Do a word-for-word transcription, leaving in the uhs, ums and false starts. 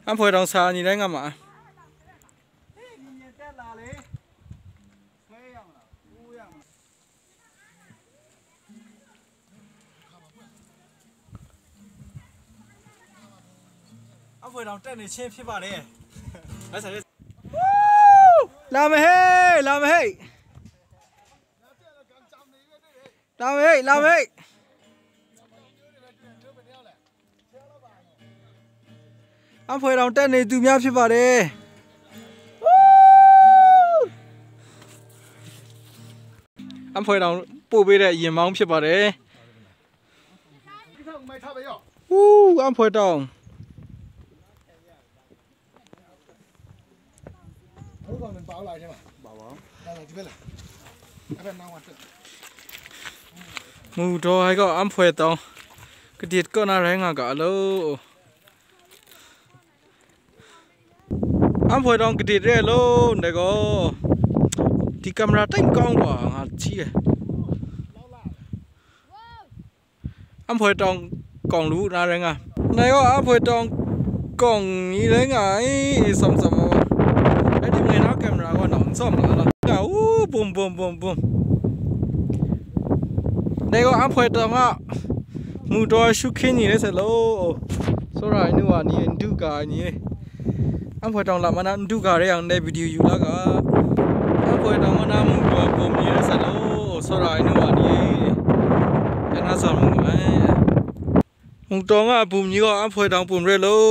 Anhpoi Taung sa ni rai nga ma ai. အဖွဲတောင်တက်နေချင်းဖြစ်ပါတယ်။ လာမယ်ဟေး လာမယ်ဟေး လာမယ်ဟေး လာမယ်ဟေး။ အဖွဲတောင်တက်နေသူများဖြစ်ပါတယ်။ အဖွဲတောင်ပို့ပေးတဲ့ယာဉ်မောင်းဖြစ်ပါတယ်။ ဟူး အဖွဲတောင် မူတော်ဟဲက အဖွဲတောင် ကတိတ်ကော့နၢ်ရဲငါကအလို့ အဖွဲတောင် ကတိတ်ရဲလို့ ဒါကော ဒီကင်မရာ တိတ်ကောင်းกว่า ငါကြည့်တယ်။ အဖွဲတောင် ကောင်လူနားရဲငါ ဒါကော အဖွဲတောင် ကောင်ကြီးရဲငါ အေး စောင့်စောင့်ပါ။ အဲ့ဒီငယ်နောက် ကင်မရာက နောက်စောင့်လာလား။ ဒါ ဦး ဘုံ ဘုံ ဘုံ ဘုံ ဒါကော အဖွဲတောင်က မူတော်ရှုခင်းနေတယ်ဆိုလို့ စောရအိုင်နူဝါနီ ဒုက္ခနီ အဖွဲတောင်လာမနာ ဒုက္ခရဲအောင်တဲ့ ဗီဒီယိုယူလာက အဖွဲတောင်မနာ မူတော်ပုံမြင်ရစလို့ စောရအိုင်နူဝါနီ ကနားဆောင်မှုပဲ။ မူတော်ကအပူမြင်က အဖွဲတောင်ပုံရဲလို့